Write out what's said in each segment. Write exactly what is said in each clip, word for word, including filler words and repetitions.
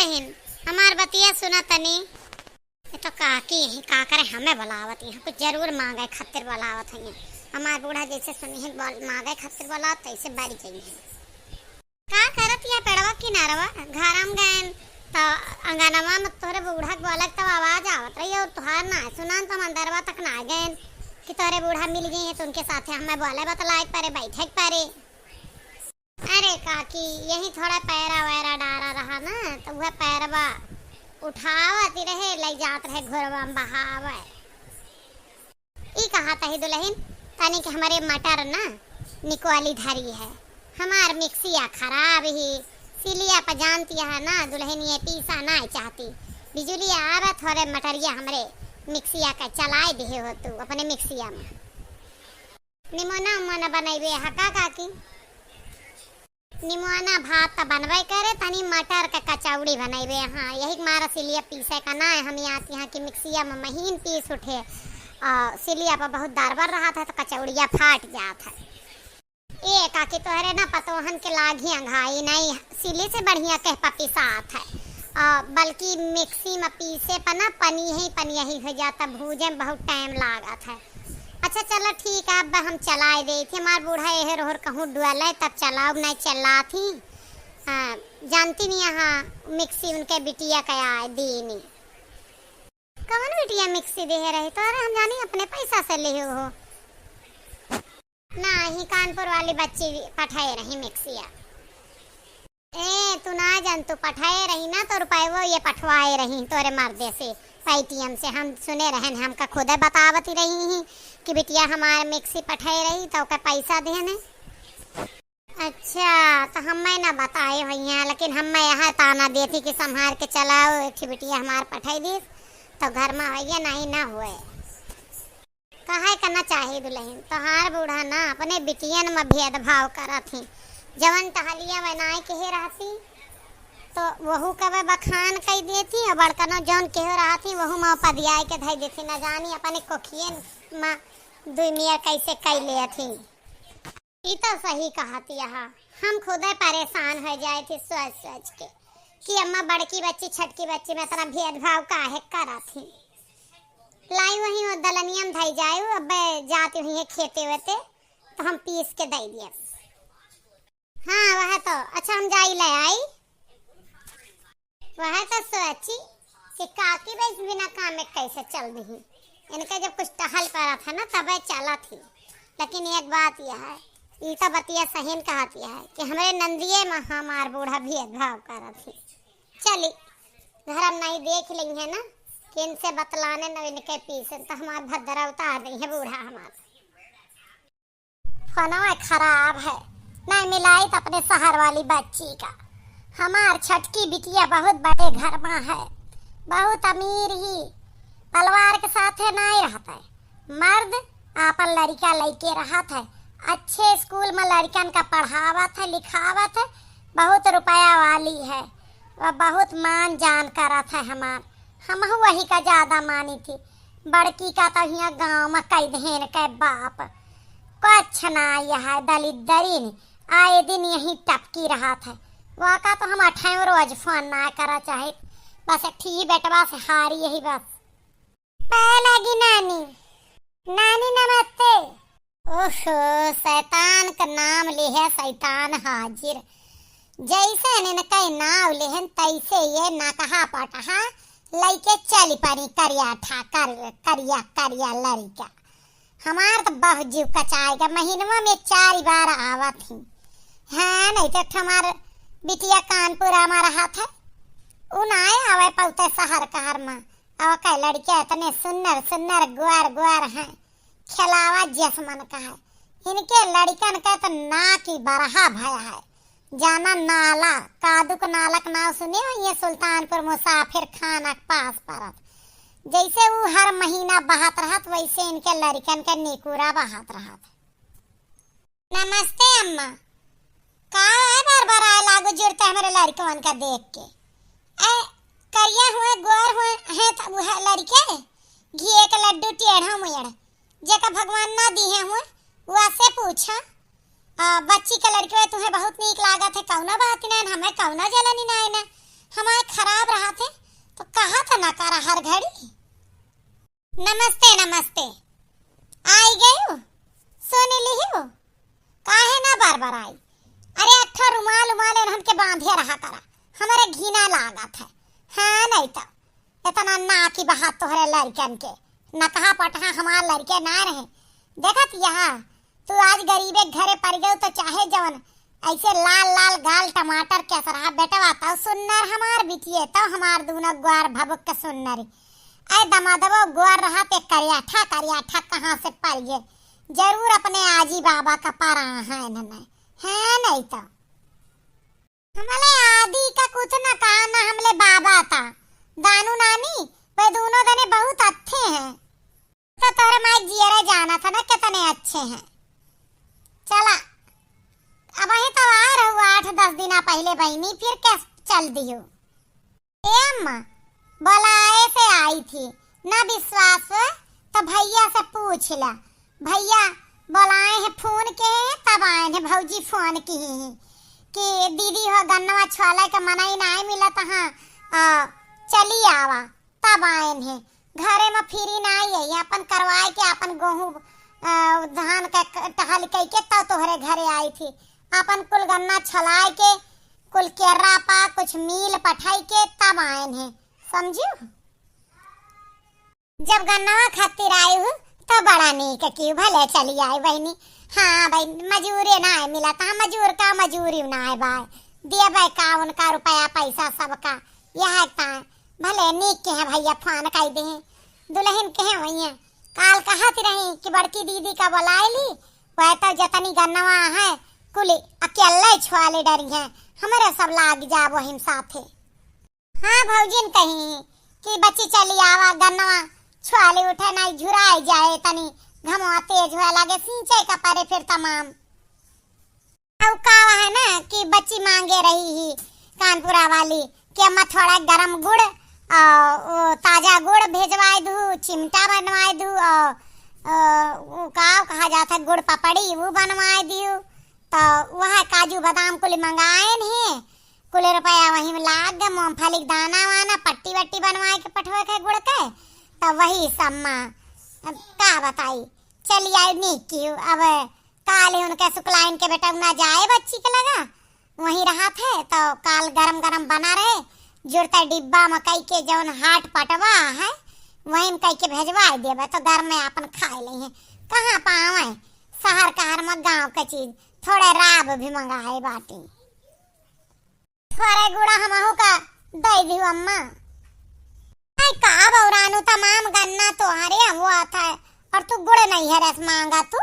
दुलहिन, हमार बतिया सुना तनी। ये तो काकी यही का करे, हमें बुलावत, यहाँ कुछ जरूर माँगे खातिर बुलावत हैं। हमार बूढ़ा जैसे सुनी है, बोल, माँगे खातिर बुलावत, तैसे बढ़ गई है। का करत या पेड़वा किनारवा? घरम गएन, त अंगनवा में तोहरे बूढ़ा के बोलक तब आवाज आवत रही, और तुहार ना सुनान, तो हम अंदरवा तक ना गएन कि तोहरे बूढ़ा मिल गई है, तो उनके साथे हमें बोले बतलाए के परे, बैठे के परे। अरे काकी, यही थोड़ा पैरा वैरा डारा रहा ना, तो वह पैरवा उठावत ही रहे, ले जात रहे घुरवा में बहावे। ई कहा तही दुलहिन, तनिक हमरे मटर ना निकोली धरी है, हमार मिक्सिया खराब ही, सिलिया पर जानती है ना दुलहिन, ये पीसा नाई चाहती। बिजुलिया आवे थोरे मटरिया हमरे मिक्सिया का चलाए दिहे हो तू अपने मिक्सिया में। निमोना उमोना बनैबे हा का काकी? निमोना भात त बनबे करे, तनी मटर के कचौड़ी बनैबे। हाँ, यही के मारा सिलिया पीसे का ना है, हम यहाँ, यहाँ की मिक्सिया में महीन पीस उठे। आ, सिलिया पर बहुत दरबर रहत है, तो कचौड़िया फाट जात है। ए काकी, तोहरे ना पतोहन के लागी अंघाई नहीं, सिली से बढ़िया कह पर पिसात है। आ, बल्कि मिक्सी में पीसे पर ना पनी ही पनिया ही हो जाता, भूजे में बहुत टाइम लागत है। अच्छा चलो ठीक है, अब हम चलाए देई थी, हमार बूढ़ा एहर ओहर कहूँ डुअले तब चलाउब, नहीं चलात ही। हाँ, जानती नहीं, हाँ, मिक्सी उनके बिटिया का आए दीनी। कवन बिटिया मिक्सी देहे रही? तो अरे हम जानी अपने पैसा से लिहे हो। ना, ही कानपुर वाली बच्ची पठाए रही मिक्सिया। ए, तू ना जान, तू पठाए रही ना, तो रुपये वो ये पठवाए रही तोरे मर्दे से, Paytm से। हम सुने रहन, हमका खुदे बतावत ही रही ही कि बिटिया हमार मिक्सी पठाए रही, तो ओके पैसा देने। अच्छा, तो हमें ना बताए हुई हैं, लेकिन हमें यह ताना देती कि संभार के चलाओ, एक ठे बिटिया हमार पठाई दीस, तो घर में होइए, नहीं ना हुए। काहे करना चाही दुलहिन, तोहार बूढ़ा ना अपने बिटियन में भेदभाव करत ही। जवन टहलिया बनाए के ही रहती, तो वहू कबे बखान कई देती, और बड़कनो जौन केहू रहती, वहू में पदियाए के धई देती। न जानी अपने कोखियन में दुई मिया कैसे कई लेत ही। ई तो सही कहत यहा, हम खुदे परेशान हो जाए थी सोच सोच के कि अम्मा बड़की बच्ची छोटकी बच्ची में इतना भेदभाव काहे करत ही। लाई वही वो दलनिया में धई जाए, अब जाती हुई है खेते वेते, तो हम पीस के दे दिए। हाँ, वह तो, अच्छा, हम जाई ले आई। वह तो सोची कि काकी बस बिना काम में कैसे चल रही। इनका जब कुछ टहल पड़ा था ना, तबे चला थी। लेकिन एक बात यह है, ई तो बतिया सही न कहत यह है कि हमरे नंदिये में हमार बूढ़ा भेदभाव करत ही। चली, घर हम नहीं देख ली है ना, कि इनसे बतलाने न इनके पीसे, तो हमार भद्रा उतार दी है बूढ़ा हमार। फोनवा खराब है, नहीं मिलाई तो अपने शहर वाली बच्ची का। हमार छटकी बिटिया बहुत बड़े घर में है, बहुत अमीर ही, पलवार के साथे नहीं रहत है। मर्द आपन लड़िका लइके रहत है, अच्छे स्कूल में लड़िकन का पढ़ावत है, लिखावत है, बहुत रुपया वाली है, वह बहुत मान जान करत है हमार। हमहू वही का ज्यादा मानी थी। बड़की का तो हियाँ गाँव में कई धेन के बाप, कुछ ना, यह दलिद्दरिन आए दिन यही टपकी रहत है। वह का तो हम अठाई रोज फोन ना करा चाहित, बस एक ठी बेटवा से हारी यही बस। पाए लागी नानी। नानी नमस्ते। ओहो, शैतान का नाम लिहे, शैतान हाजिर। जैसे इनका नाम लिहन, तैसे ये नकहा पटहा लइके चली पड़ी करिया ठा-, कर-, करिया, करिया लड़िका। हमार तो बहुत जीव कचाएगा, महीनवा में चार बार आवत ही। हाँ, नहीं तो एक ठो हमार बिटिया कानपुर में रहत है, उ ना आवे पौते शहर कहर में। अब के लड़िका इतने सुन्नर सुन्नर ग्वार ग्वार हैं, खेलावा जस मन का है। इनके लड़िकन का तो नाक ही बरहा भया है। जाना नाला, कादू के नाला के नाव सुने हो, ये सुल्तानपुर मुसाफिर खाना के पास परत। जैसे ऊ हर महीना बहत रहत, वैसे इनके लड़िकन के निकुरा बहत रहत। नमस्ते अम्मा। का है बरबराए लागो जुड़ते हमरे लड़कवन का देख के? ए, करिया हुए, गोर हुए, हैं त उहे लड़के? घिए के लड्डू टेढ़ा मुएड़, जेका भगवान ना दिहे हुए, वसे पूछा। आ, बच्ची के लड़के तुहे बहुत नीक लागत है, कौनो बात नहीं, हमें कौनो जलनी नहीं ना। हमार खराब रहत है, तो कहत ना करा हर घड़ी। नमस्ते, नमस्ते। आई गयू? सुन लिहू? काहे ना बार बार आई? अरे, अट्ठा रुमाल उमाल इन्हन के बांधे रहा करा, हमरे घिना लागत है। हाँ, नहीं तो इतना नाकी बहा तोहरे लड़कन के, नकहा पटहा हमार लड़के ना रहे। देखत यहाँ, तू आज गरीबे के घरे पड़ गयो तो चाहे जवन ऐसे लाल लाल गाल टमाटर के असरहा बेटवा, तब सुन्नर हमार बिटिये, तब हमार दूनो ग्वार भबुक के सुन्नर। ऐ दमादवो ग्वार रहा ते करिया ठा, करिया ठा कहाँ से पड़ गए? जरूर अपने आजी बाबा का परा है इन्हने, है नहीं तो। हमले आदि का कुछ न कहा, न हमले बाबा ता। दानू नानी, वे दूनो जने बहुत अच्छे हैं। तो तोहरे माई जियरे जाना था ना कितने अच्छे हैं। चला, अब वही तो आ रहू आठ दस दिना पहले बहिनी, फिर के चल दियो। ए अम्मा, बोलाए से आई थी, ना विश्वास हो तो भैया से पूछ ला। भैया बोलाए हैं फोन के, तब आए हैं, भौजी फोन की हैं कि दीदी हो गन्नवा छोले के मनई नाय मिलत हाँ, आ, चली आवा। तब आए हैं, घरे में फ्री नाय आई, अपन करवाए के अपन गोहूँ, आ, धान के क-, टहल कई के तब तोहरे घरे आई थी। अपन कुल गन्ना छलाए के कुल केर्रा पा कुछ मील पठाई के तब आएन है, समझियो? जब गन्नवा खातिर आई हूँ, तो बड़ा नीक की भले चली आई बहिनी। हाँ बहिनी, मजूरे ना आए मिला, तो मजूर का मजूरी ना आए बाय, देबे का उनका रुपया पैसा सबका, यह ता भले नीक के हैं भैया, फोन कई दे हैं, दुल्हन के हैं वही हैं। काल कहत रही कि बड़की दीदी का बुलाए ली, वह तो जतनी गन्नवा है, कुल अकेले छुआले डरी हैं, हमरे सब लाग जाबो हिम साथे। हाँ, भौजिन कही कि बच्ची चली आवा, गन्नवा छुआले उठे, नाई झुराई जाए, तनी घमवा तेज हुआ लागे, सींचे का परे फिर तमाम। अउ का है ना कि बच्ची मांगे रही ही कानपुरा वाली कि अम्मा थोड़ा गरम गुड़ और वो ताजा गुड़ भेजवाए दू, चिमटा बनवाए दू और, और वो का कहा जाता है गुड़ पपड़ी वो बनवाए दियो। तो वह काजू बादाम कुल मंगाए नहीं, कुल रुपया वहीं में लाग गए, मूंगफली के दाना वाना पट्टी वट्टी बनवाए के पठवे के गुड़ के, तो वही सब माँ का बताई चली आई नीक की। अब काल ही उनके शुक्लाइन के बेटा ना जाए बच्ची के लगा, वहीं रहा थे तो काल गरम गरम बना रहे, जुड़ता डिब्बा में कई के जौन हाट पटवा है, वहीं में कई के भेजवा देबे तो घर में अपन खाए ले हैं। कहाँ पावे शहर कहर में गाँव के चीज, थोड़े राब भी मंगाए बाटी। थोड़े गुड़ा हमहू का दे दियो अम्मा। आई का बौरानू, तमाम गन्ना तोहरे हुआ था और तू गुड़ नहीं है रस मांगा तू।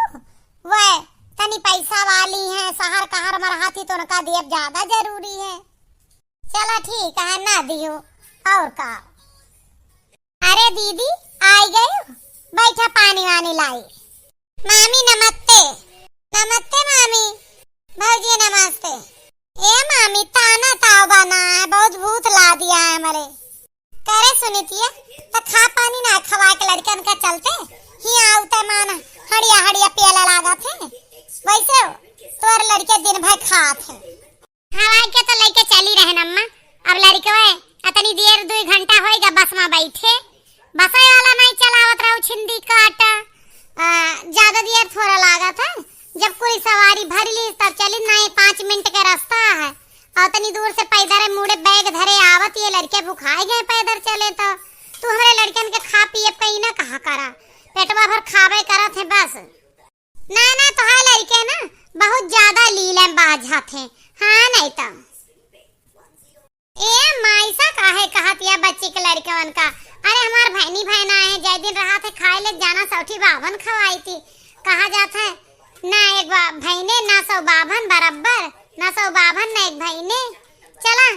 वह तनी पैसा वाली है, शहर कहर में रहती तो उनका देब ज्यादा जरूरी है। चला ठीक है, ना दियो और का। अरे दीदी, आई गयो, बैठा पानी वानी लाई। मामी नमस्ते। नमस्ते मामी। भौजी नमस्ते। ए मामी, ताना ताव बना है, बहुत भूत ला दिया है हमरे। करे सुनितिया, त खा पानी ना खवा के लड़कन का चलते ही आउते मान हड़िया हड़िया पियला लागत है। वैसे तोर लड़के दिन भर खात है। हवाई के तो लइके चली रहन अम्मा। अब लड़कवे अतनी देर दुई घंटा होइगा बस में बैठे। बसे वाला नहीं चलावत रहो छिंदी काटा। आ, ज्यादा देर थोड़ा लागत है। जब कोई सवारी भर ली तब चली, नहीं पाँच मिनट के रास्ता है। और अतनी दूर से पैदल मुड़े बैग धरे आवत, ये लड़के भुखाए गए पैदल चले तो। तू हमरे लड़कन के खा पिए कहीं ना कहा करा, पेटवा भर खाबे करत है बस। ना, ना, तोहार लड़के ना बहुत ज्यादा लीले बाझा थे। हाँ, नहीं तो। ए माई सा काहे कहत या बच्ची के लड़कवन का? अरे हमार भैनी भैना है, जय दिन रहा थे खाए ले जाना सौठी बाभन खवाई थी। कहा जात है, ना एक बा-, भैने, ना सौ बाभन बराबर, ना सौ बाभन, ना एक भैने। चला,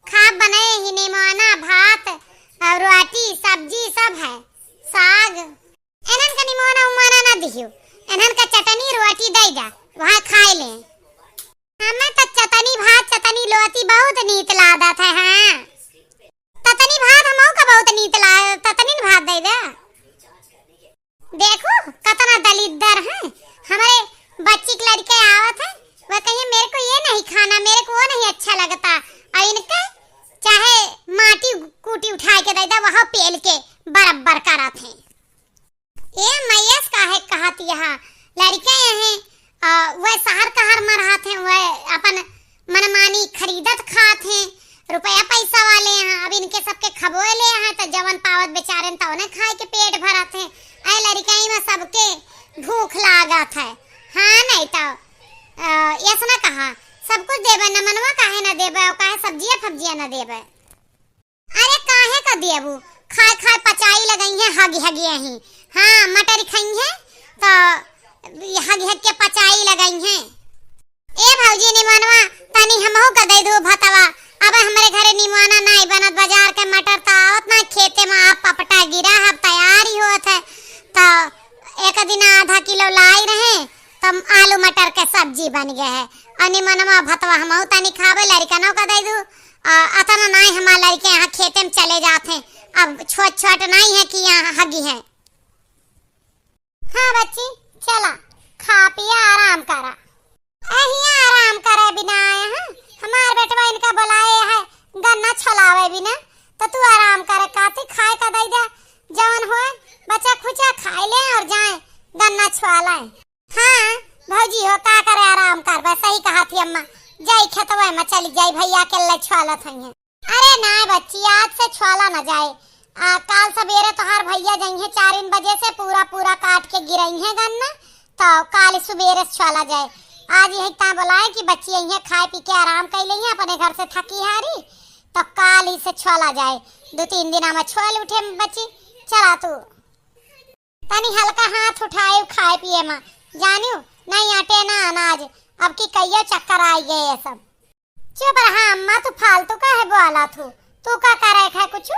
खा बने ही निमोना, भात और रोटी, सब्जी सब है, साग। इन्हन का निमोना उमोना ना दिहियो, इन्हन का चटनी रोटी दे जा, वहाँ खाए ले। हमें तो चटनी भात, चटनी लोती बहुत नीत लागत है। हाँ, चटनी भात हमहू का बहुत नीत ला, चटनी भात दे दे। देखो, कतना दलिद्दर है। हमारे बच्ची के लड़के आवत है, वह कहिए, "मेरे को ये नहीं खाना, मेरे को वो नहीं अच्छा लगता।" और इनके चाहे रोटी उठाए के दे दे, वह पेल के बराबर करत हैं। ए मयस काहे कहत यहाँ, लड़के यहाँ, आ, वह शहर कहर में रहत हैं, वह अपन मनमानी खरीदत खात हैं, रुपया पैसा वाले हैं। अब इनके सबके खबोए ले हैं, तो जवन पावत बेचारे तवने खाए के पेट भरत हैं। ऐ लड़कई में सबके भूख लागत है। हाँ, नहीं तो, आ, ऐसा ना कहा, सब कुछ देबे, न मनवा काहे ना देबे, और काहे सब्जिया फब्जिया ना देबे। अरे काहे का देबू? खाए खाए पचाई लगई हैं, हग हग यही। हाँ, मटर खई हैं, तो हग हग के पचाई लगई हैं। ए भौजी निमनवा, तनी हमहू का दे दू भतवा। अब हमरे घरे निमोना नाई बनत, बाजार के मटर त आवत ना, खेते में आप पपटा गिरा है, अब तैयार ही होत है। तो एक दिन आधा किलो लाई रहे, तो आलू मटर के सब्जी बन गए है। और निमनवा भतवा हमहू तनी खाबे, लड़कनों का दे दू। आ, अतना नाई हमार लड़के यहाँ खेते में चले जात हैं। अब छोट छोट नाई है कि यहाँ हगी है। हाँ बच्ची, चला, खा पिया आराम करा। ए हियाँ आराम करे बिना आए हैं, हमार बेटवा इनका बुलाए है गन्ना छलावे बिना, तो तू आराम करे, काती खाए का दई दे, जवन होए बचा खुचा खाए ले और जाए गन्ना छुआ लाए। हाँ भौजी हो, का करे आराम करबे, सही कहा थी अम्मा, जाई खेतवा में चली जाई, भैया के ले छुआलत हई हैं। अरे ना बच्ची, आज से छुआला न जाए। आ, काल सबेरे तोहार भैया जइहें चार बजे से, पूरा पूरा काट के गिरइहें गन्ना, तो काल सुबेरे से छुआला जाए। आज यही ता बोलाए कि बच्ची अइहें, खाए पी के आराम कर लेइहें, अपने घर से थकी हारी, तो काल ही से छुआला जाए। दो तीन दिन में छुआल उठे बच्ची। चला तू तनी हल्का हाथ उठाए खाए पिए में, जानियो, नहीं अटे ना अनाज, अब की कहियो चक्कर आई गए ये सब। चुप रहा अम्मा, तू फालतू काहे बोला थू? तू का करे है कुछ?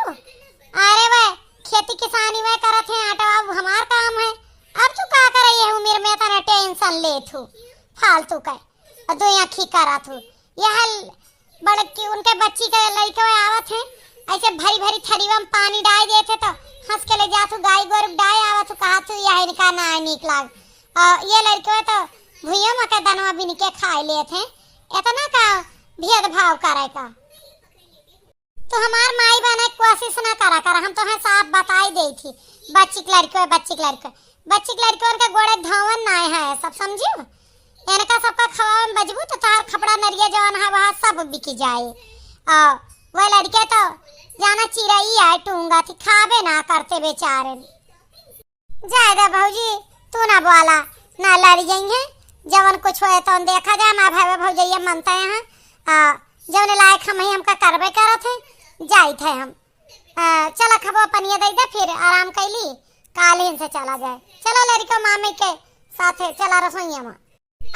अरे वह खेती किसानी वह करत है, आटा बाबू हमार काम है। अब तू का करे ये उम्र में इतना टेंशन ले थू फालतू का? और दो आँखी करा थू। यह बड़की उनके बच्ची के लइके आवत है, ऐसे भरी भरी थरीवा में पानी डाल देत है तो हंस के ले जात हूँ, गाय गोरू डाल आवत हूँ, कहा तू यह इनका ना नीक लाग। और ये लड़के तो भुइयों में के दनवा बिन के खाए लेत हैं। इतना का भेदभाव करे का? तो हमार माई बने कोशिश ना करा कर, हम तोहे साफ बताई देई थी। बच्ची के लड़के, बच्ची के लड़के, बच्ची के लड़के उनके गोड़े धोवन ना है, सब समझियो। इनका सबका खवावे में बजबू तो तार खपड़ा नरिया जवन है वह सब बिकी जाए। आ वह लड़के तो जाना चिरई आए टूंगा थी, खाबे ना करते बेचारे। जाए दे भौजी, तू ना बोला, ना लड़ गई है। जवन कुछ होए तवन देखा जाए, माँ भाई भौजैया मनते हैं। आ, जवन लायक हम ही हमका करबे करत है, जाइत है हम। आ, चला खबो पनिया दे दे, फिर आराम कैली, काल ही इनसे चला जाए। चला लड़का मामी के साथे, चला रसोईया में।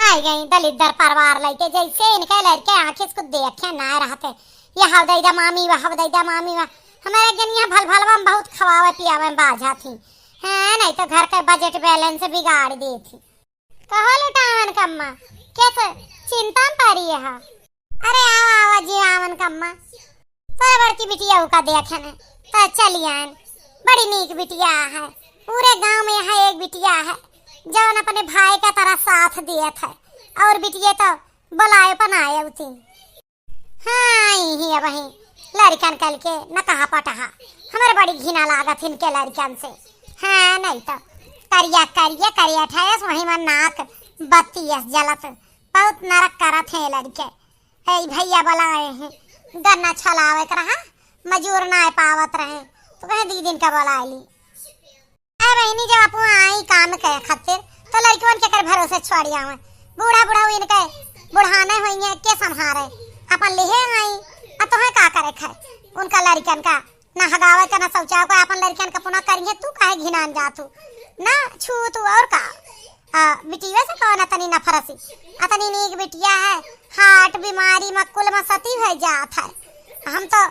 आई गई दलिद्दर परिवार लइके, जैसे इनके लड़के आँखी से कुछ देखे ना रहते। यह हव दैदा मामी, वह हव दैदा मामी, वह। हमारे जनिया भल भलवा में बहुत खवावे पियावे में बाझा थी। हैं, नहीं तो घर के budget balance बिगाड़ दे थी। कहो लुटावन कम्मा, कैसे चिंता में पड़ी है? अरे आवा, आवा जी आवन कम्मा। तोरे बड़की बिटिया का देखे ने, तो चली आन। बड़ी नीक बिटिया है, पूरे गांव में यहाँ एक बिटिया है, जौन अपने भाई का तरह साथ दियत है, और बिटिया तो बुलाए पर ना आए उती। हाँ, यही अब ही लड़कन कल के न कहा पटहा, हमारे बड़ी घिना लागत इनके लड़कन से। हाँ, नहीं तो करिया, करिया, करिया ठहस, वहीं में नाक बत्ती अस जलत, बहुत नरक करत है लड़के। ए भैया बुलाए हैं, गन्ना छलावे के रहा, मजूर ना पावत रहे, तो कहे दीदिन का बुला ली। ए बहिनी, जब अपू आई काम के खातिर, तो लड़कवन के कर भरोसे छोड़ी आवे। बूढ़ा बूढ़ा इनके बुढ़ाने होइए, के संभारे? अपन लिहे आई, आ तोहे का करे खाए? उनका लड़कन का ना हगावे का, ना शौचावे का, अपन लड़कन का पुना करिए, तू काहे घिनान जातू? ना छू तू और का? आ, बिटिया से कौन अतनी नफरसी? अतनी नीक बिटिया है, हार्ट बीमारी में कुल में सती हो जात है। हम तो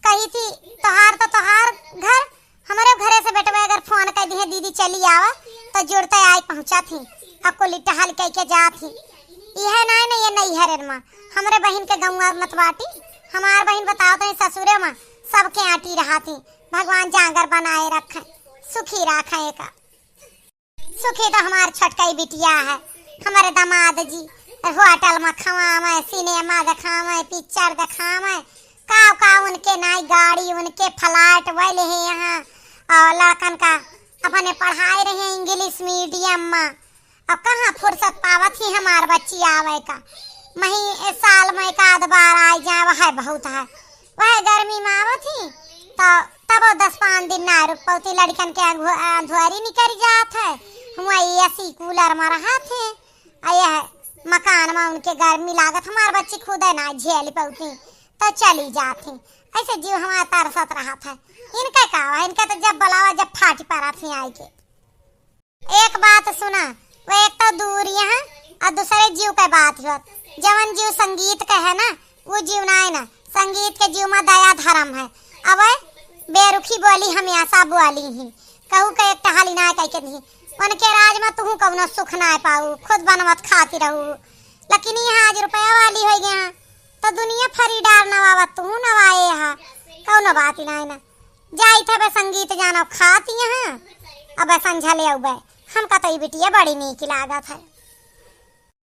कही थी, तोहार तो तोहार घर, हमरे घरे से बेटवा अगर फोन कर दिहे, "दीदी चली आवा," तो जुड़ते आई पहुँचा थी, अब कुल टहल कह के जा थी। यह नाय न, ये नहीं हरे मा, हमरे बहिन के गौवा मत बाटी, हमार बहिन बताओ तो ससुरे मा सबके आटी रहा थी। भगवान जांगर बनाए रखे, सुखी रखे का। सुखी तो हमार छोटकई बिटिया है, हमारे दामाद जी होटल में खवावे, सिनेमा देखावे, पिक्चर देखावे, का का उनके नाई गाड़ी, उनके के flat वै लेहे यहाँ, और लड़कन का अपने पढ़ाए रहे English medium मा। अब कहाँ फुर्सत पावत ही हमार बच्ची आवै का। मही ए साल मा एक आध बार आइ जाए, वह बहुत है। वह गर्मी मा आवत ही, तो तब दस पाँच दिन ना रुक पौती, लड़कन के अंघो-, अंधुआरी निकरि जात है। हुआँ AC cooler मा रहत ही। आ यह मकान मा उनके गर्मी लागत, हमार बच्ची खुदे ना झेल पौती, तो चली जात ही। ऐसे जीव हमार तरसत रहत है। इनका का हुआ, इनका तो जब बुलावा, जब फाटी परत ही आइके। एक बात सुना, वो एक तो दूर यहाँ, और दूसरे जीव के बात होत। जवन जीव संगीत के है ना, वो जीव नाय ना। संगीत के जीव मा दया धर्म है। अब बेरुखी बोली हमेशा बोली ही। कहू के एक टहली नाय कह के दी। उनके राज मा तुहू कौनो सुख नाय पाऊ, खुद बनवत खाती रहू। लेकिन यहाँ आज रुपया वाली होइ गया, तो दुनिया फरी डार नवावत तुहू नवाए हा, कौनो बात ही नाय ना। जाइत हबे संगीत जानो खात यहाँ, अब संझा ले अउबे। हमका तो ई बिटिया बड़ी नीक लागत है।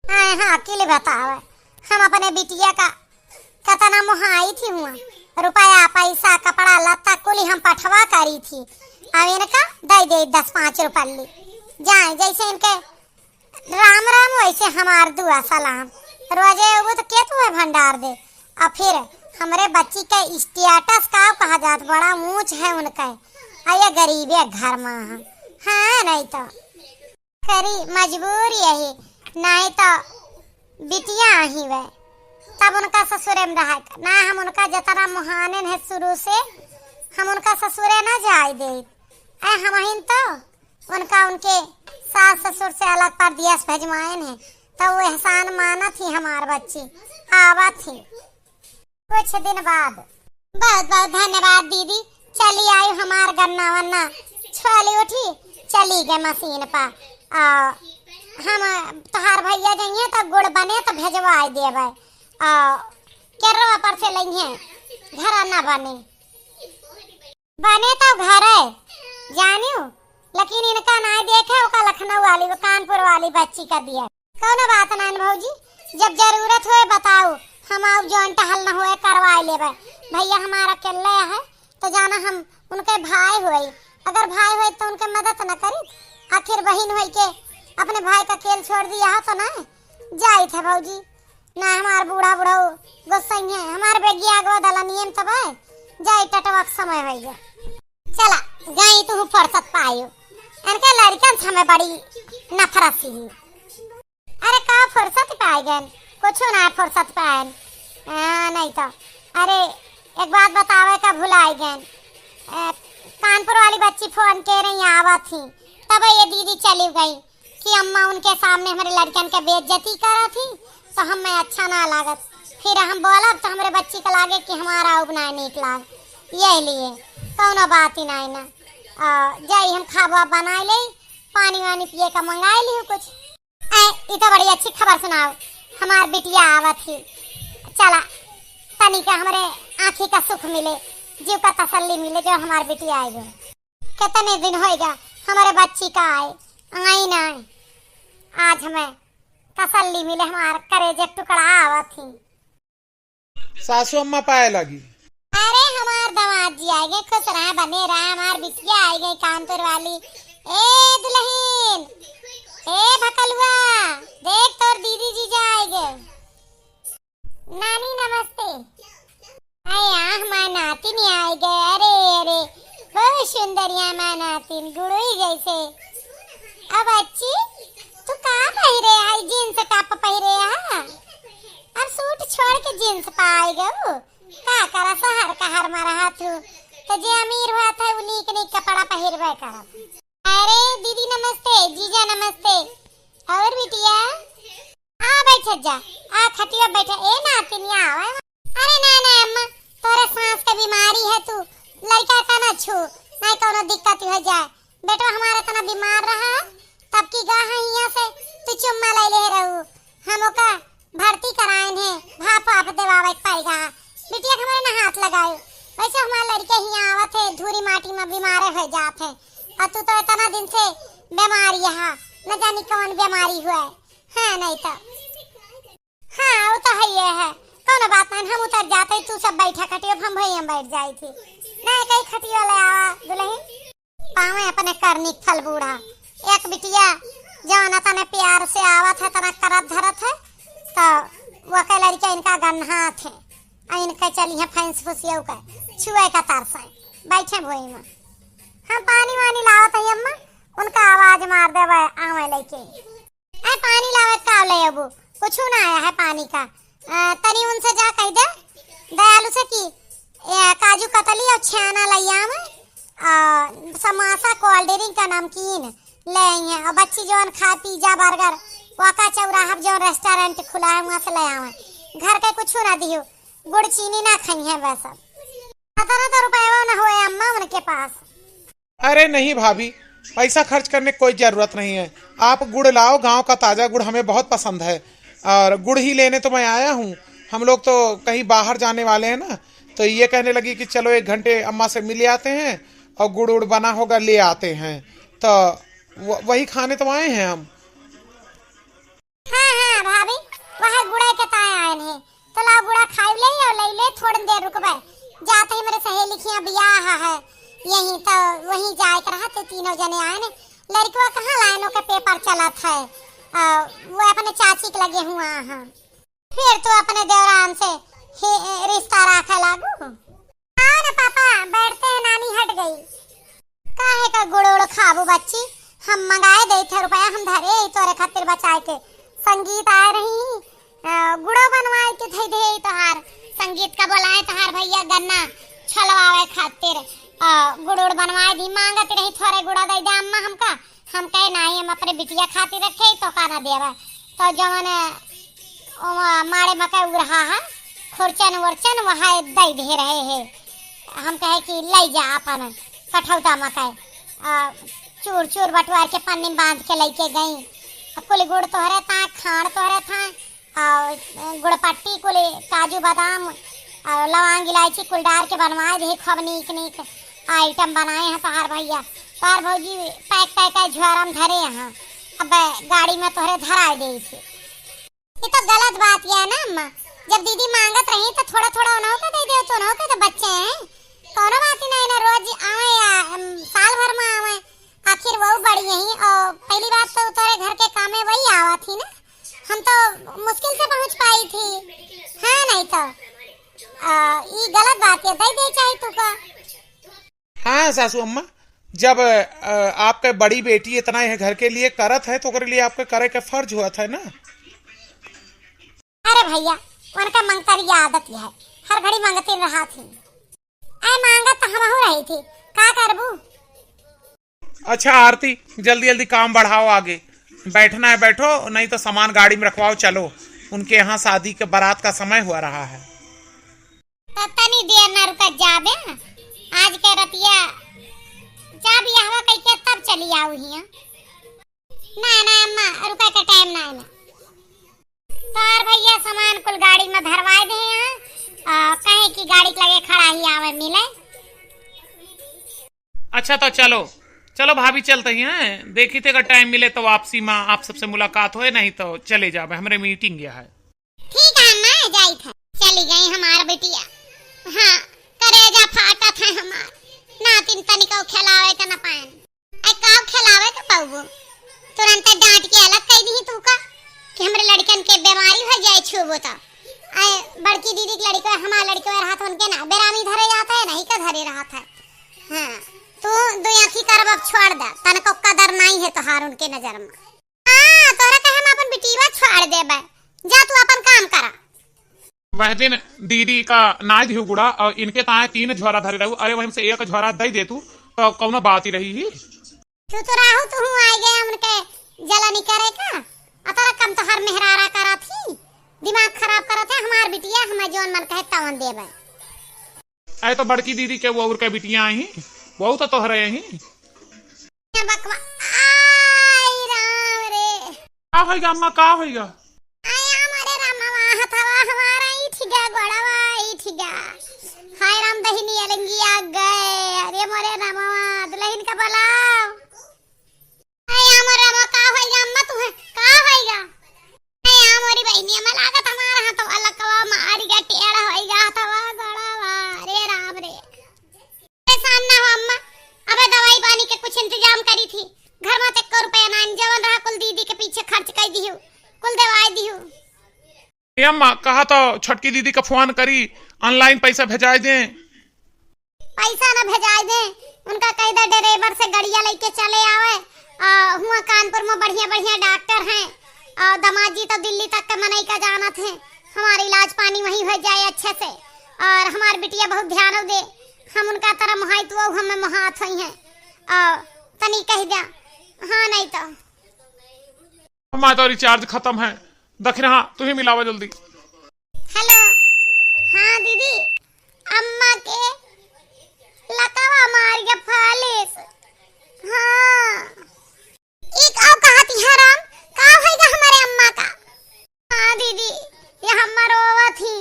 आए हाँ, अकिल बतावे, हम अपने बिटिया का कतना मोहाइत ही हुआ, रुपया, पैसा, कपड़ा, लत्ता कुली हम पठवा करी थी, अब इनका दइ दे दस पाँच रुपल्ली। जाए, जैसे इनके राम राम वैसे हमार दुआ सलाम। रोजे अउबू तो के तुहे भंडार दे। आ फिर हमरे बच्ची के status का कहा जात, बड़ा ऊंच है उनके। आ ये गरीबे घर मा है। हाँ, नहीं तो करी मजबूरी यही, नहीं तो बिटिया ही वे। तब उनका ससुरे मा रहा ना, हम उनका जतना मुहाने है शुरू से, हम उनका ससुरे ना जाए दे। ऐ हमहिन तो उनका उनके सास ससुर से अलग परदेस भेजवाएन है, तो वो एहसान मानत ही हमार बच्ची, आवत ही कुछ दिन बाद। बहुत बहुत धन्यवाद दीदी, चली आई हमार गन्ना वन्ना, छोली उठी, चली गए मशीन पर। आ, हम तोहार भैया जइहें तो गुड़ बने तो भेजवाए देबे। आ, केरवा पर से लइहें, घर ना बने। बने तो घरे, जानियो, लेकिन इनका नाय देखे, ओका लखनऊ वाली, वो कानपुर वाली बच्ची का दिया। कौनो बात नाय न भौजी, जब जरूरत होए बताओ, हम आउ जौन टहल न होए करवाए लेबे। भैया हमारा अकेले है, तो जाना हम उनके भाई होई, अगर भाई होई तो उनके मदद न करी, आखिर बहिन होई के अपने भाई का खेल छोड़ दिया हो तो ना जाइत है भौजी। ना हमार बूढ़ा बुढ़ऊ गुस्सइहें, हमार बेगिया अगवा दलनियन तब है, जाई टटवा के समय होइगा। चला, गई तू फुर्सत पायो, इनके लड़कन से हमें बड़ी नफरत सी ही। अरे का फुर्सत पाए गए, कुछ ना फुर्सत पाए। हाँ, नहीं तो, अरे एक बात बतावे का भुलाई गए, ए, कानपुर वाली बच्ची फोन के रही आवत ही, तब ये दीदी चली गई। कि अम्मा उनके सामने हमरे लड़कन के बेइज्जती करत ही, तो हमें अच्छा ना लागत। फिर हम बोलब तो हमरे बच्ची के लागे कि हमारा अब ना नीक लाग। यही लिए कौनो बात ही नाई ना। आ, जाई हम खाबा बनाए ले, पानी वानी पिए का मंगाए ली कुछ। ऐ, ई तो बड़ी अच्छी खबर सुनाओ, हमार बिटिया आवत ही। चला, तनिका हमरे आँखी का सुख मिले, जीव का तसल्ली मिले, जो हमार बिटिया आएगी। कितने दिन होइगा हमरे बच्ची का आए, आई ना। आज हमें तसल्ली मिले, हमार करेजे टुकड़ा आवत ही। सासू अम्मा पाए लागी। अरे हमार दामाद जी आए गए, खुश रहा, बने रहा, हमार बिटिया आए गए कानपुर वाली। ए दुल्हन, ए भकलुआ, देख तोर दीदी जीजा आए गए। नानी नमस्ते। अरे आह, हमार नातिन आइ गए। अरे, अरे, बहुत सुंदर यहाँ हमार नातिन, गुड़ुई जैसे। अब बच्ची, तू का पहिरे आई? Jeans top पहिरे हा? अब suit छोड़ के jeans पा आइ गऊ? का करा, शहर का हर मा रहा तू? तो जे अमीर हुआ था, वो नीक नीक कपड़ा पहिरबे करत। अरे दीदी नमस्ते, जीजा नमस्ते। और बिटिया? आ बैठ जा, आ खटिया बैठ। ए नातिनिया, आवे। अरे ना ना अम्मा, तोरे सास के बीमारी है, तू लड़का का ना छू, नहीं कौनो दिक्कत हो जाए। बेटवा हमारा इतना बीमार रहा, तब की गा है हियाँ से तू चुम्मा ले ले रहू। हम ओका भर्ती कराइन है, भाप वाप देवावे के पड़ेगा। बिटिया के हमारे ना हाथ लगाए, वैसे हमारे लड़के हियाँ आवत है, धूरी माटी मा बीमारे हो जात है, और तू तो इतना दिन से बीमार यहाँ, न जानी कौन बीमारी हुआ है। हाँ, नहीं तो। हाँ, वो तो है, ये है। कौनो बात नहीं, हम उतर जाते, तू सब बैठा खटियो, हम भैया बैठ जाई थी। नहीं, कहीं खटियो ले आवा दुल्हन। पावे अपने करनी के फल बूढ़ा। एक बिटिया जौन तने प्यार से आवत है, तना करत धरत है, तो वो के लड़के इनका गन्हात है। आ इनके चली है फैंस फुसियौ के, छुए का तरस है। बैठे भोई में। हम पानी वानी लावत है अम्मा, उनका आवाज मार देवे, आवे लइके। ए, पानी लावे का ले अबू? कुछु ना आया है पानी का। अ, तनी उनसे जा कह दे, दयालु से कि, ए, काजू कतली और छेना लइया में, अ, समोसा, cold drink का नमकीन ले आई हैं। और बच्ची जौन खाए pizza, burger, वाका चौराहा पर जौन restaurant खुला है, वहाँ से ले आवे। घर के कुछु ना दियो, गुड़ चीनी ना खाई है वैसा। सत्रह तो रुपया ना होए अम्मा उनके पास। अरे नहीं भाभी, पैसा खर्च करने की कोई ज़रूरत नहीं है। आप गुड़ लाओ, गांव का ताज़ा गुड़ हमें बहुत पसंद है, और गुड़ ही लेने तो मैं आया हूँ। हम लोग तो कहीं बाहर जाने वाले हैं ना, तो ये कहने लगी कि चलो एक घंटे अम्मा से मिल आते हैं और गुड़ उड़ बना होगा, ले आते हैं। तो व-, वही खाने तो आए हैं हम। हाँ, हाँ, भाभी, वह गुड़े के ताए आए हैं। तो लाओ गुड़ा खाई ले और ले ले, थोड़ी देर रुकबे। जाते ही मेरे सहेली के यहाँ बियाह है, यहीं तो वहीं जाए के रहा, तो तीनों जने आए ने। लड़कवा कहाँ लाइन के paper चलत है, आ, वो अपने चाची के लगे हुआ है। फिर तो अपने देवरान से ही रिश्ता रखे लागू। आओ ना पापा, बैठते हैं, नानी हट गई। काहे का गुड़ उड़ खाबू बच्ची, हम मंगाए देई थे रुपया, हम धरे ही तोरे खातिर बचाए के। संगीत आए रही, अ, गुड़ो बनवाए के धई दे तोहार। संगीत का बोलाए तोहार भैया गन्ना छलवावे खातिर, अ, गुड़ उड़ बनवाए दी, मांगत रही थोरे गुड़ा दे दे अम्मा हमका। हम कहे, "नाहीं, हम अपने बिटिया खातिर रखे ही, तो का ना देवे।" तो जवन, ओ, माड़े मकई उरहा है, खुरचन उरचन वहाँ दे दे रहे हैं। हम कहे कि ले जा अपन कठौता मकई। आ, चूर चूर बटवार के पन्नी में बांध के लेके गई। अब कुल गुड़ तोहरे था, खांड तोहरे था, और गुड़पट्टी कुल, काजू बादाम और लौंग इलायची कुल डार के बनवाए दे, खूब नीक नीक item बनाए हैं तोहार भैया। तोहार भौजी pack pack के झोरा में धरे हैं, अब गाड़ी में तोहरे धराए दे इसे। ये तो गलत बात है ना अम्मा, जब दीदी मांगत रही तो थोड़ा थोड़ा उन्हों के दे दे, तो उन्हों के तो बच्चे हैं, कौनो बात ही नहीं ना, रोज आवे या, अम, साल भर में आवे, आखिर वो बड़ी यही। और पहली बात तो तोरे घर के काम में वही आवा थी ना, हम तो मुश्किल से पहुँच पाई थी। हाँ, नहीं तो, आ, ई गलत बात है, दे दे चाहे तू का। हाँ सासू अम्मा, जब, अ, आपके बड़ी बेटी इतना यह घर के लिए करत है, तो ओकरे लिए आपके करे के फर्ज हुआ था ना। अरे भैया, उनका मंगतरी आदत है, हर घड़ी मंगती रहा थी। ऐ मांगत तो हमहू रही थी, का करबू? अच्छा आरती, जल्दी जल्दी काम बढ़ाओ आगे, बैठना है बैठो, नहीं तो सामान गाड़ी में रखवाओ, चलो, उनके यहाँ शादी के बारात का समय हुआ रहा है। तो तनी देर ना रुका जाबे, आज के रतिया जा बियाहवा कइके तब चली आऊ हिया। ना, ना अम्मा, रुका के time ना है ना। तोहार भैया सामान कुल गाड़ी में धरवाए दे हैं, आ, कहे कि गाड़ी के लगे खड़ा ही आवे मिले। अच्छा तो चलो, चलो भाभी चलते ही हैं, देखी थे अगर time मिले तो वापसी में आप सबसे मुलाकात होए, नहीं तो चले जाबे, हमरे meeting यह है। ठीक है अम्मा, जाई थे। चली गई हमार बिटिया। हाँ, करेजा फाटत है हमार। नातिन तनिको खिलावे के न पाएन। ऐ का खिलावे के पाऊबो? तुरंत डांट के अलग कह दी तू का कि हमरे लड़कन के बीमारी हो जाए छुबो तो। ऐ बड़की दीदी के लड़के, हमार लड़के रहत उनके ना बेरामी धरे जाता है, नहीं का धरे रहत है। हाँ, तू दो आँखी करब अब छोड़ दे, तनको कदर नहीं है तोहार उनके नजर में। हाँ, तोहरा के हम अपन बिटिया छोड़ देबे। जा तू अपन काम करा। वह दिन दीदी का नाय दिहु गुड़ा और इनके ताए तीन झोरा धरे रहू। अरे वही से एक झोरा दे दे तू तो कौनो बात ही रही ही। तू तो राहु तू हूँ आ गया उनके जलनी करे का। अतरा कम तो हर मेहरारा करा थी। दिमाग खराब करत है हमार बिटिया, हमें जौन मन कहे तवन देबे। ऐ तो बड़की दीदी के वो और के बिटिया ही, वो तो तोहरे ही। बकवा-, आई राम रे। का होइगा अम्मा, का होइगा? आया मोरे रामवा, हथवा हमारा ईठ गा, गोड़वा ईठ गा। हाय राम, दहिनी अलंगिया गए। अरे मोरे रामवा, दुल्हन का बुलाओ। आया मोरे रामवा, का होइगा अम्मा तुहे? का होइगा? आया मोरी बहिनी, हमें लागत हमारा हाथ वाला कवा मारी गा, दिहु, कुल देवाई दिहु। ए अम्मा, कहा तो छोटकी दीदी का फोन करी, online पैसा भेजाए दें। पैसा न भेजाए दें, उनका कह दे ड्राइवर से गड़िया लेके चले आवे। आ, हुआ कानपुर में बढ़िया बढ़िया डॉक्टर हैं, आ, दामाद जी तो दिल्ली तक के मनई का जानत हैं, हमार इलाज पानी वहीं हो जाए अच्छे से, और हमार बिटिया बहुत ध्यान दे, हम उनका तरह मोहाई तो वो हमें मोहात होई हैं। आ, तनी कह द्या, हाँ नहीं तो। हमार तो recharge खतम है। दखिनहा, तू ही मिलावा जल्दी। Hello। हाँ दीदी, अम्मा के लकवा मार के फालिस। हाँ। ई का कहत है राम? का होइगा हमारे अम्मा का? हाँ दीदी, ये अम्मा रोवत ही,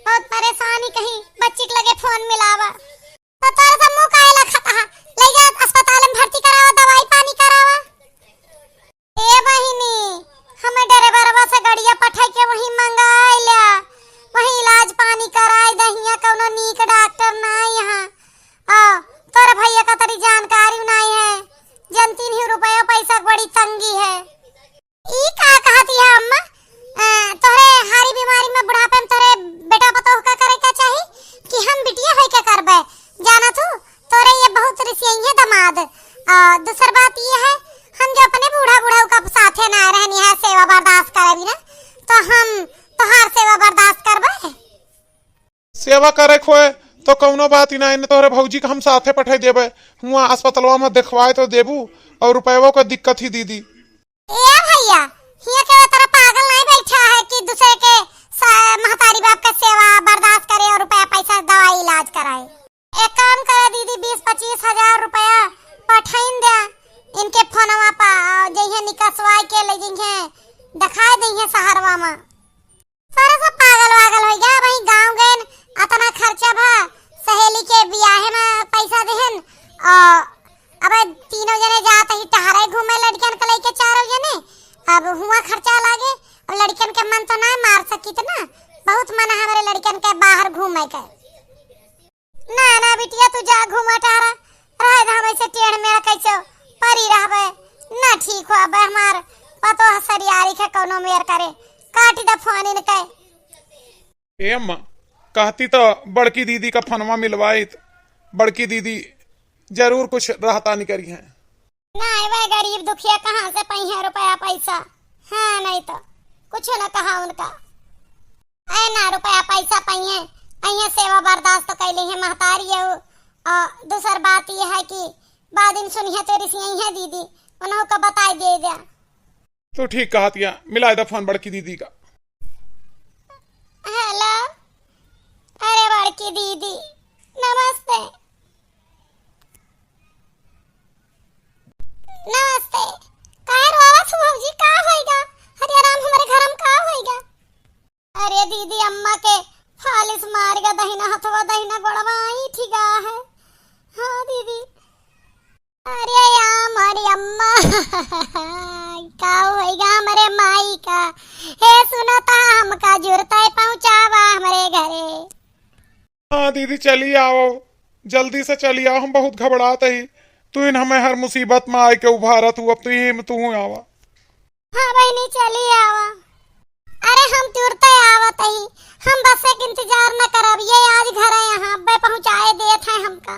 बहुत परेशानी कहीं, बच्ची के लगे फोन मिलावा। तो तोरे से मुंह काहे लखत हा? ले जा अस्पताल में भर्ती करावा, दवाई पानी करावा। ए बहिनी, हमें ड्राइवरवा से गड़िया पठाई के वहीं मंगाई ल्या, वहीं इलाज पानी कराई दहिया, कौनो नीक डॉक्टर ना यहाँ। आ, तोरे भैया का तरी जानकारी नहीं है, जनती नहीं रुपया पैसा के बड़ी तंगी है। ई का कहत हिया अम्मा? अ, तोहरे हारी बीमारी में बुढ़ापे में तोहरे बेटा पतोह का करे का चाही कि हम बिटिया होई के करबे? जाना तू, तोरे ये बहुत रिसियइहे दमाद। अ, दूसर बात ये है, हम जो अपने बूढ़ा बूढ़ा का साथे ना रहनी है, सेवा बर्दाश्त करबी ना, तो हम तोहार सेवा बर्दाश्त करबे? सेवा करे के होए तो कौनो बात ही ना, इन्हें तोहरे भौजी के हम साथे पठाई देबे, हुआ अस्पतालवा में देखवाए तो देबू, और रुपयवा का दिक्कत ही दीदी। ए भैया, हिया के तरह पागल नहीं बैठा है कि दूसरे के स-, महतारी बाप का सेवा बर्दाश्त करे और रुपया पैसा दवाई इलाज कराए। एक काम करे दीदी, बीस पच्चीस हजार रुपया पठाइन द्या इनके फोनवा पा, जइहे निकसवाई के ले जइहे, दिखाई दइहे शहरवा में। तोरा सब पागल वागल होइ गया, वही गाँव गएन, अतना खर्चा भा, सहेली के बियाहे में पैसा देहन, और अब तीनों जने जात ही टहरे घूमे लड़कन के लेके चारों जने, अब हुआ खर्चा लागे, और लड़कन के मन तो ना मार सकित ना, बहुत मन है हमरे लड़कन के बाहर घूमे के। ना, ना बिटिया, तू जा घूमा टहरा, रहे दे हम ऐसे टेढ़ मेढ़ कैसे परी रहबे, ना ठीक हो अबे हमार पतोह सरियारी के कौनो मेर करे, काटी द फोन इनके। ए अम्मा, कहती तो बड़की दीदी का फोनवा मिलवाइत, बड़की दीदी जरूर कुछ रहता नहीं करी हैं। ना, वह गरीब दुखिया कहाँ से पइहे रुपया पैसा? हाँ, नहीं तो कुछ न कहा उनका। ऐ ना रुपया पैसा पइहे, अइहे सेवा बर्दाश्त तो कैले हैं महतारी है। और दूसर बात ये है कि बाद में सुनिहे तो रिसियइहे दीदी, उन्हों को बताई दे द्या। तू ठीक कहत हिया, मिलाए द फोन बड़की दीदी का। हेलो, अरे बड़की दीदी, नमस्ते। नमस्ते। काहे रोवत हो भौजी, का होइगा? हरिया राम, हमरे घर में का होइगा? अरे दीदी, अम्मा के फालिस मार गा दहिना हथवा, दहिना गोड़वा आई ठिगा है। हाँ दीदी। अरे या हमारी अम्मा, का होइगा हमरे माई का? हे सुनो ता, हमका जुरते पहुँचावा हमरे घरे। हाँ दीदी, चली आओ, जल्दी से चली आओ, हम बहुत घबरात ही। तू इन हमें हर मुसीबत में आए के उभारत हूँ, अब तू ही तू आवा। हाँ बहिनी, चली आवा। अरे हम तुरते आवत ही, हम बस एक इंतजार न करब, ये आज घर है यहाँ, अब्बे पहुँचाए देत है हमका।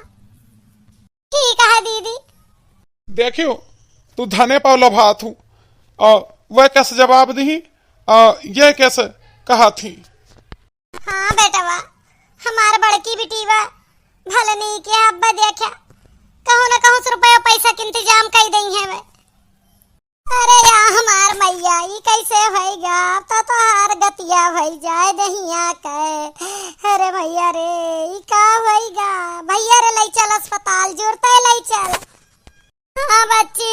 ठीक है दीदी। देखियो, तू धने पाव लभात हूँ, और वह कैसे जवाब दी, और ये कैसे कहा थी। हाँ बेटवा, हमार बड़की बिटिया भलनी के अब्बा देखा, कहूँ न कहूँ से रुपया पैसा के इंतजाम कई दइहे वे। अरे या हमार मैया, ई कैसे होइगा? अब तो तोहार गतिया भई जाए दहिया के। अरे भैया रे, ई का होइगा? भैया रे, लई चल अस्पताल, जुरते लई चल। हाँ बच्ची,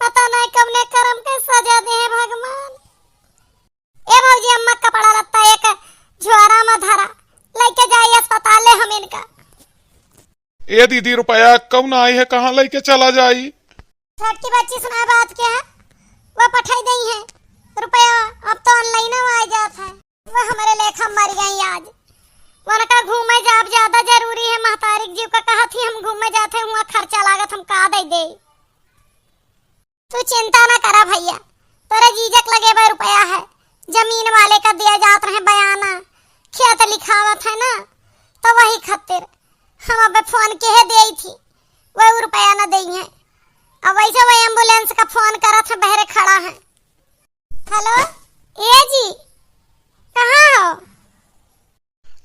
पता नहीं कवने करम के सजा दे हैं भगवान। ए भौजी, अम्मा कपड़ा लत्ता एक झोरा में धरा, लइके जाई अस्पताल ले हम इनका। ए दीदी, रुपया कौन आई है, कहाँ लइके चला जाई? छोटकी बच्ची सुना बात के है, वो पठाई दई है रुपया, अब तो online आ जात है। वो हमरे लेखा मर गई आज, उनका घूमे जाब ज्यादा जरूरी है, महतारी के जीव का कहत ही हम घूमे जात है, हुआ खर्चा लागत हम का दे दे। तू चिंता ना करा भैया, तोरे जीजक लगे बा जमीन वाले का दिया जात रहे बयाना, खेत लिखावत है ना, तो वही खातिर हम अबे फोन के है देई थी, वह रुपया ना देई है। अब वैसे वह एम्बुलेंस का फोन करत है, बहरे खड़ा है। हेलो, ए जी, कहाँ हो?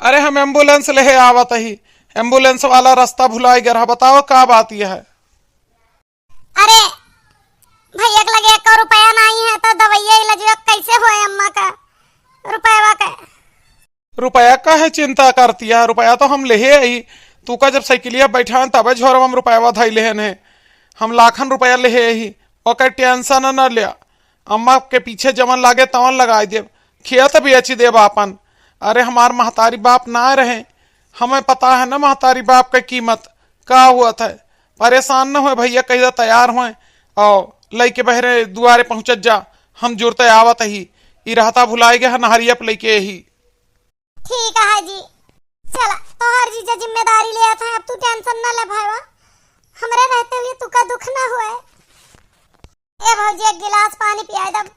अरे, हम एम्बुलेंस लेहे आवत ही, एम्बुलेंस वाला रास्ता भुलाई गया रहा। बताओ, का बात यह है? अरे भैया के लगे एको रुपया नाहीं है, तो दवाइया इलाजवा कैसे होए अम्मा का? रुपया का? रुपया का है चिंता करती है, रुपया तो हम लेहे आई। तू का जब साइकिलिया बैठा है, तबे झोरवा में रुपया धई लेहन है। हम लाखन रुपया लेहे आई, ओकर टेंशन न लिया। अम्मा के पीछे जवन लागे तवन लगाई देब, खेत बेच देब आपन। अरे हमार महतारी बाप ना रहे, हमें पता है ना महतारी बाप के कीमत का हुआ था। परेशान न होए भैया, कहिदा तैयार होए और लइके बहरे दुआरे पहुँचत जा, हम जुरते आवत ही। ई रहता भुलाए गए नहरिया पे लइके ही। ठीक है जी, चला तोहर जीजा जिम्मेदारी लेत है, अब तू टेंशन न ले भाईवा, हमरे रहते हुए तू का दुख न हुए। ए भौजी, एक गिलास पानी पियाई दब।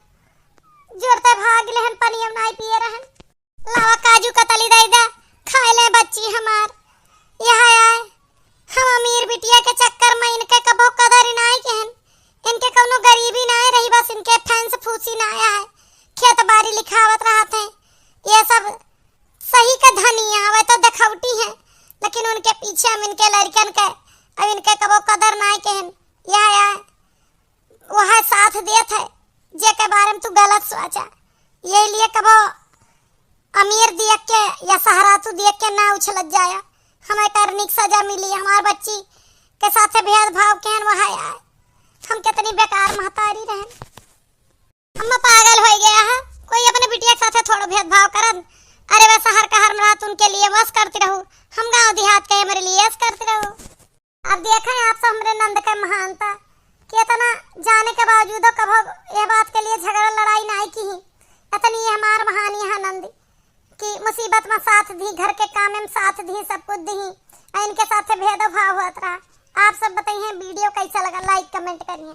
जुरते भाग लेहन, पानी हम नाई पिए रहन। लावा काजू कतली दई दे, खाए ले बच्ची हमार। यह आए, हम अमीर बिटिया के चक्कर में इनके कबो कदर ही नाई केहन। इनके कौनो गरीबी नाई रही, बस इनके फैंस फूसी नाई है, खेत बारी लिखावत रहत हैं। ये सब सही के धनी आवे तो देखौटी हैं, लेकिन उनके पीछे हम इनके लड़कन के, अब इनके कबो कदर नाई केहन। यह आए, वह साथ देत है जेके बारे में तू गलत सोचा। यही लिए कबो अमीर देख के या सहरातू देख के ना उछलत जाया। हमें करनी की सजा मिली, हमार बच्ची के साथे भेदभाव केहन वह आए। हम कितनी बेकार महतारी रहन। अम्मा पागल हो गया है, कोई अपने बिटिया के साथे थोड़ो भेदभाव करन। अरे वह शहर का हर रात उनके लिए बस करती रहू, हम गांव देहात के हमारे लिए ऐस करती रहू। अब देखें आप सब हमरे नंद के महानता, कि इतना जाने के बावजूदो कभो यह बात के लिए झगड़ा लड़ाई नाई की ही। इतनी ये हमार महान यहाँ नंद कि मुसीबत में साथ दी, घर के काम में साथ दी, सब कुछ दी, और इनके साथ भेदभाव होत रहा। आप सब बताइए वीडियो कैसा लगा, लाइक कमेंट करिए।